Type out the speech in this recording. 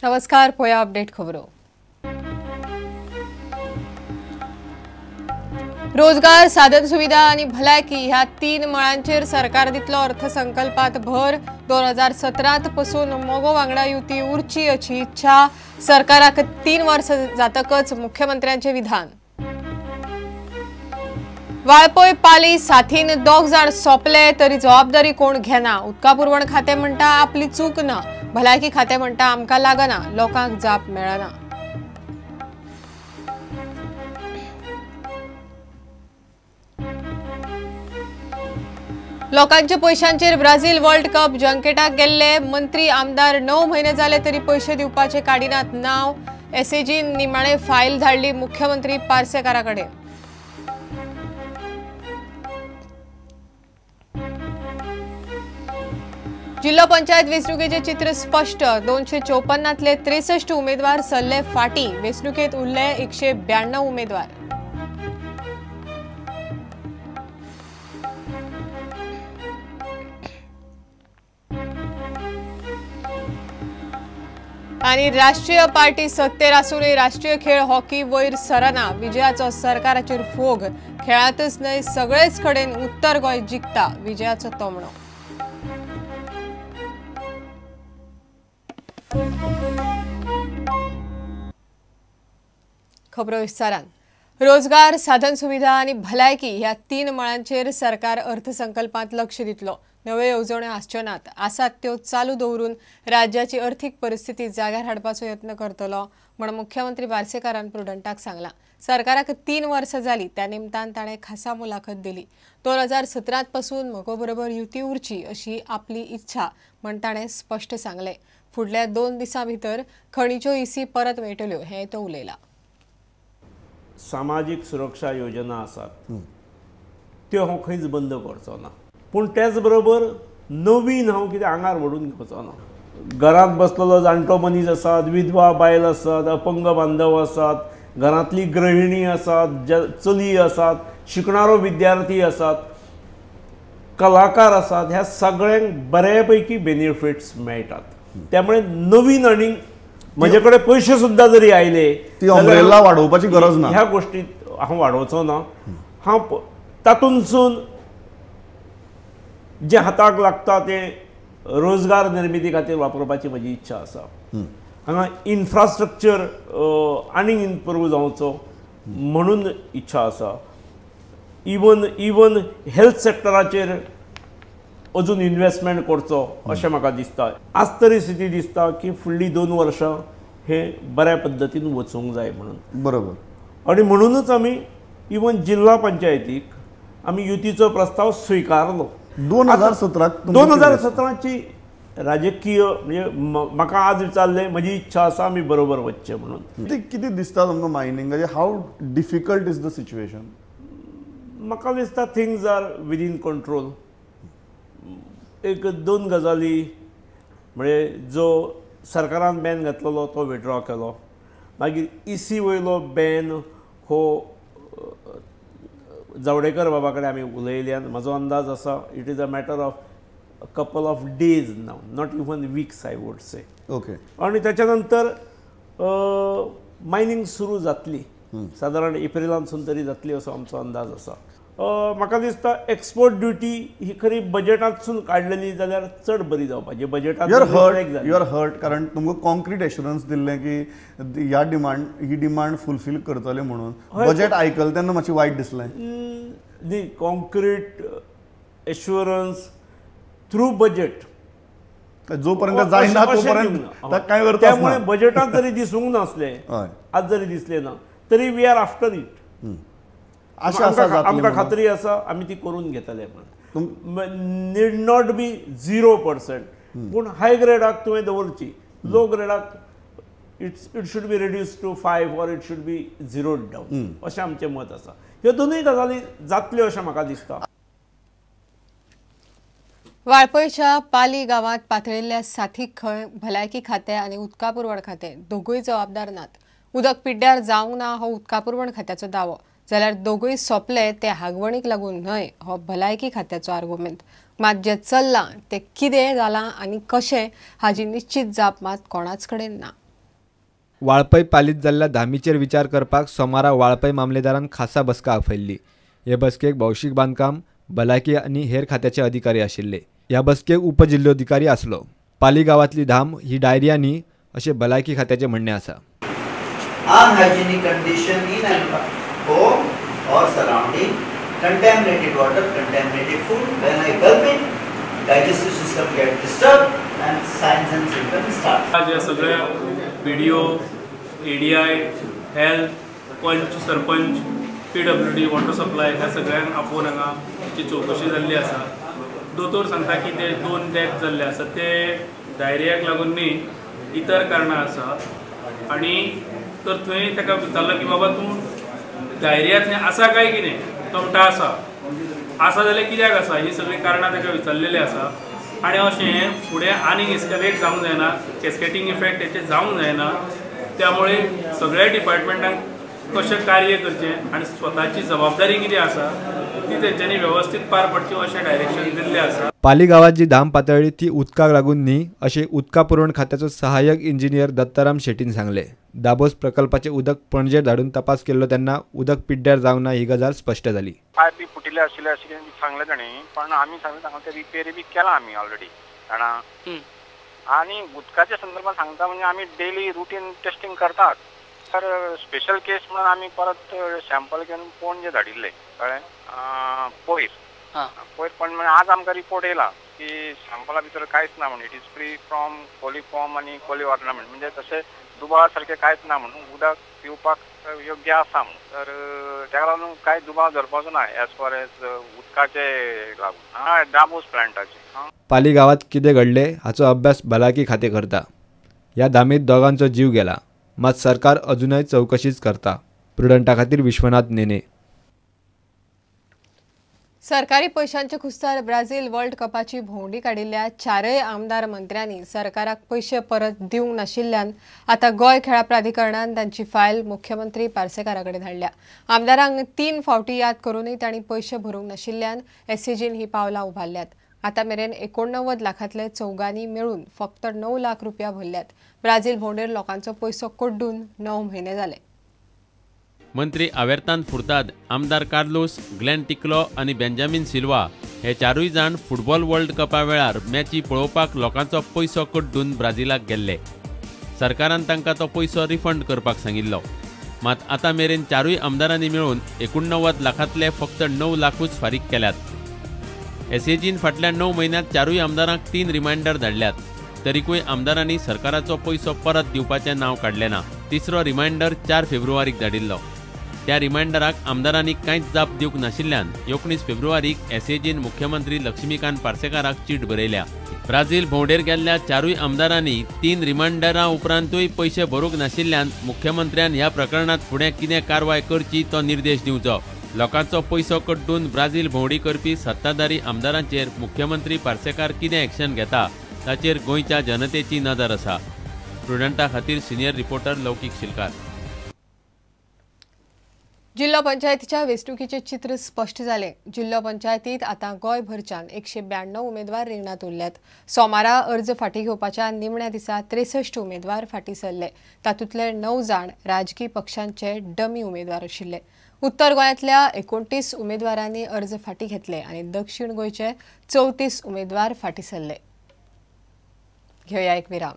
नमस्कार, पळया अपडेट खबरो. रोजगार, साधन सुविधा आणि भलायकी ह्या तीन मळांचेर सरकार दितलो अर्थसंकल्पात भर. 2017 पासून मगो वांगडा युती उरची अशी इच्छा सरकाराक 3 वर्ष जातकच मुख्यमंत्र्यांचे विधान. वाळपय पाली साथीन 2 जाण सोंपले तरी जबाबदारी कोण घेना. उदका पुरवण खाते म्हणटा आपली चूक ना, भलायकी खाते म्हणटा आमकां लागना, लोकांक जाप मेळना. लोकांच्या पैशांचेर ब्राझील वर्ल्ड कप जंकेटाक गेल्ले मंत्री आमदार 9 म्हयने जाले तरी पैशे दिवपाचे काडिनात नाव. एसएजीन निमाणे फायल धाडली मुख्यमंत्री पार्सेकारा कडेन. जिल्हो पंचायत वेंचणुकेचे चित्र स्पष्ट. 254तले 63 उमेदवार सरले फाटी. वेंचणुकेत उरले 192 उमेदवार. आणि राष्ट्रीय पार्टी सत्तेर आसूनय राष्ट्रीय खेळ हॉकी वयर सरना. विजयाचो सरकाराचेर फोग. खेळांतच न्हय सगळेच कडेन उत्तर गोंय जिखता, विजयाचो तोमणो. खबरो विस्तारान. रोजगार, साधन सुविधा आनी भलायकी ह्या 3 मळांचेर सरकार अर्थसंकल्पांत लक्ष दितलो. नव्यो येवजण्यो आसच्यो नात, आसात त्यो चालू दवरून राज्याची अर्थीक परिस्थिती जाग्यार हाडपाचो यत्न करतलो म्हण मुख्यमंत्री पार्सेकारान प्रुडंटाक सांगलां. सरकाराक 3 वर्सां जाली त्या निमतान ताणें खासा मुलाखत दिली. 2017 पासून मगो बरोबर युती उरची अशी आपली इच्छा म्हण ताणें स्पश्ट सांगलें. फुडल्या 2 दिसां भितर खणीच्यो इसी परत मेळटल्यो हें तो उलयला. सामाजीक सुरक्षा योजना आसात त्यो हांव खंयच बंद करचो ना, पूण त्याच बरोबर नवीन हांव कितें आंगार व्हडून घेवचो ना. घरांत बसलेलो जाणटो मनीस आसात, विधवा बायल आसात, अपंग बांधव आसात, घरांतली गृहिणी आसात, चली आसात, शिकणारो विद्यार्थी आसात, कलाकार आसात, ह्या सगळ्यांक बऱ्या पैकी बेनिफिट्स मेळटात. त्यामुळे नवीन आनी म्हजे कडेन पयशे सुद्दां जरी आयले ती अम्ब्रेला वाडोवपाची गरज ना, ह्या गोष्टीत हांव वाडोवचो ना. हांव तातूंतसून जे हाताक लागता तें रोजगार निर्मिती खातीर वापरपाची म्हजी इच्छा आसा. हांगा इन्फ्रास्ट्रक्चर आनीक इम्प्रूव जावचो म्हणून इच्छा आसा. इवन हेल्थ सेक्टराचेर अजून इन्वेस्टमेंट करचो अशें म्हाका दिसता. आज तरी स्थिती दिसता की फुडलीं 2 वर्सां हे बऱ्या पद्दतीन वचूंक जाय म्हणून. बरोबर. आनी म्हणूनच आमी इवन जिल्हा पंचायतीक आमी युतीचो प्रस्ताव स्विकारलो. 2017 2017ची राजकीय म्हणजे म्हाका आज विचारलें म्हजी इच्छा आसा आमी बरोबर वचचें म्हणून. ते कितें दिसता तुमकां मायनिंगाचें, how difficult is the situation? म्हाका दिसता थिंग्स are within control. एक 2 गजाली म्हणजे जो सरकारान बॅन घातलेलो तो विड्रॉ केलो, मागीर इसी वयलो बॅन हो जावडेकर बाबा कडेन आमी उलयल्यान म्हजो अंदाज आसा it is a matter of couple of days now, not even weeks I would say. Okay. आनी ताच्या नंतर मायनींग सुरू जातली, सादारण एप्रिलांतसून तरी जातली असो आमचो अंदाज आसा. म्हाका दिसता एक्सपोर्ट ड्युटी ही खरी बजेटांतसून काडलेली जाल्यार चड बरी जावपाची. बजेटांत you are hurt कारण तुमकां कॉन्क्रीट एश्युरन्स दिल्लें की ह्या डिमांड ही डिमांड फुलफील करतले म्हणून. बजेट आयकलें तेन्ना मातशें वायट दिसलें. न्ही, कॉन्क्रीट एश्युरन्स थ्रू बजेट जो पर्यंत जायना तोपर्यंत काय अर्थ. त्यामुळे बजेटांत जरी दिसूंक नासलें, आज जरी दिसलें ना तरी we are after it. आमकां खात्री आसा आमी ती करून घेतले म्हणून. नीड not be 0%, पूण हाय ग्रेडाक तुवें दवरची, लो ग्रेडाक it should be reduce to 5 or it should be 0 down अशें आमचें मत आसा. ह्यो दोनूय गजाली जातल्यो अशें म्हाका दिसता. वाळपयच्या पाली गांवांत पातळिल्ल्या साथीक खंय भलायकी खातें आनी उदका पुरवण खातें दोगूय जबाबदार नात. उदक पिड्ड्यार जावंक ना हो उदका पुरवण खात्याचो दावो, जाल्यार दोगूय सोंपले ते हागवणीक लागून न्हय हो भलायकी खात्याचो आर्गुमेंत. मात जें चल्लां तें कितें जालां आनी कशें हाजी निश्चित जाप मात कोणाच कडेन ना. वाळपय पालीत जाल्ल्या धामीचेर विचार करपाक सोमारा वाळपय मामलेदारान खासा बसका आपयल्ली. हे बसकेक भौशीक बांदकाम, भलायकी आनी हेर खात्याचे अधिकारी आशिल्ले. ह्या बसकेक उपजिल्होधिकारी आसलो. पाली गांवांतली धाम ही डायरिया न्ही अशें भलायकी खात्याचें म्हणणें आसा. Unhygienic condition in and home or surrounding, contaminated water, contaminated food. When I gulp it, digestive system get disturbed and signs and symptoms start. आज सगळ्या BDO, ADI, health, panch, sarpanch, PWD, water supply ह्या सगळ्यांक आपोवन हांगा ताची चवकशी जाल्ली आसा. दोतोर सांगता की ते 2 डेथ जाल्ले आसा ते डायरियाक लागून न्ही, इतर कारणां आसा. आनी तर थंय ताका विचारलो की बाबा तूं डायरिया थंय आसा काय कितें, तो म्हणटा आसा. आसा जाल्यार कित्याक आसा, ही सगळीं कारणां ताका विचारलेलीं आसा. आनी अशें फुडें आनीक एस्कलेट जावंक जायना, कॅस्केटींग इफेक्ट तेचे जावंक जायना. त्यामुळे सगळ्या डिपार्टमेंटांक कशें कार्य करचें आनी स्वताची जबाबदारी कितें आसा ती तेंच्यांनी वेवस्थीत पार पडची अशें डायरेक्शन दिल्लें आसा. पाली गांवात जी धाम पातळ्ळी ती उदकाक लागून न्ही अशें उदका पुरवण खात्याचो सहाय्यक इंजिनियर दत्ताराम शेटीन सांगलें. दाबोस प्रकल्पाचें उदक पणजे धाडून तपास केल्लो तेन्ना उदक पिड्ड्यार जावंक ना ही गजाल स्पश्ट जाली. पायप बी फुटिल्ले आशिल्ले अशें कितें सांगलें ताणें, पण आमी सांगलें तांकां ते रिपेर बी केला आमी ऑलरेडी जाणा. आनी उदकाच्या संदर्भात सांगता म्हणजे आमी डेली रुटीन टेस्टिंग करतात. तर स्पेशल केस म्हणून आमी परत सॅम्पल घेवन पणजे धाडिल्ले, कळ्ळें, पयर पयर. पण आज आमकां रिपोर्ट येयला की सॅम्पला भितर कांयच ना म्हणून, it is free from coliform आनी कोली ऑर्नामेंट, म्हणजे तशें दुबाव सारकें कांयच ना म्हणून, उदक पिवपाक योग्य आसा म्हणून. तर ताका लागून कांय दुबाव धरपाचो ना एज फार एज उदकाचे लागून. हय, दाबोस प्लांटाचे. पाली गांवात कितें घडलें हाचो अभ्यास भलायकी खातें करता. ह्या धामीत दोगांचो जीव गेला, मात सरकार अजूनय चवकशीच करता. प्रुडंटा खातीर विश्वनाथ नेने. सरकारी पैशांचे खुस्तार ब्राझील वर्ल्ड कपाची भोंवडी काडिल्ल्या 4 आमदार मंत्र्यांनी सरकाराक पैशे परत दिवंक नाशिल्ल्यान आतां गोंय खेळा प्राधिकरणान तांची फायल मुख्यमंत्री पार्सेकारा कडेन धाडल्या. आमदारांक 3 फावटी याद करूनय तांणी पैशे भरूंक नाशिल्ल्यान एसएजीन ही पावलां उबारल्यात. आतां मेरेन 89 लाखांतले चौगांनी मेळून फक्त 9 लाख रुपया भरल्यात. ब्राझील भोंवडेर लोकांचो पैसो कोड्डून 9 म्हयने जाले. मंत्री आवेर्तान फुर्ताद, आमदार कार्लोस, ग्लॅन टिकलो आनी बेंजामीन सिल्वा हे 4 जाण फुटबॉल वर्ल्ड कपा वेळार मॅची पळोवपाक लोकांचो पयसो कड्डून ब्राझिलाक गेल्ले. सरकारान तांकां तो पयसो रिफंड करपाक सांगिल्लो. मात आतां मेरेन 4 आमदारांनी मेळून 89 लाखांतले फक्त 9 लाखूच फारीक केल्यात. एसएजीन फाटल्या 9 म्हयन्यांत 4 आमदारांक 3 रिमायंडर धाडल्यात, तरीकूय आमदारांनी सरकाराचो पयसो परत दिवपाचें नांव काडलें ना. तिसरो रिमायंडर 4 फेब्रुवारीक धाडिल्लो. त्या रिमायंडराक आमदारांनी कांयच जाप दिवंक नाशिल्ल्यान 19 फेब्रुवारीक एसएजीन मुख्यमंत्री लक्ष्मीकांत पार्सेकाराक चीट बरयल्या. ब्राझील भोंवडेर गेल्ल्या 4 आमदारांनी 3 रिमायंडरां उपरांतूय पयशे भरूंक नाशिल्ल्यान मुख्यमंत्र्यान ह्या प्रकरणांत फुडें कितें कारवाय करची तो निर्देश दिवचो. लोकांचो पयसो कड्डून ब्राझील भोंवडी करपी सत्ताधारी आमदारांचेर मुख्यमंत्री पार्सेकार कितें एक्शन घेता ताचेर गोंयच्या जनतेची नदर आसा. प्रुडंटा खातीर सिनियर रिपोर्टर लौकीक शिलकार. जिल्हो पंचायतीच्या वेंचणुकीचें चित्र स्पश्ट जालें. जिल्हो पंचायतीत आतां गोंयभरच्यान 192 उमेदवार रिंगणांत उरल्यात. सोमारा अर्ज फाटीं घेवपाच्या निमण्या दिसा 63 उमेदवार फाटीं सरले. तातूंतले 9 जाण राजकी पक्षांचे डमी उमेदवार आशिल्ले. उत्तर गोंयांतल्या 29 उमेदवारांनी अर्ज फाटीं घेतले आनी दक्षिण गोंयचे 34 उमेदवार फाटीं सरले. घेवया एक विराम.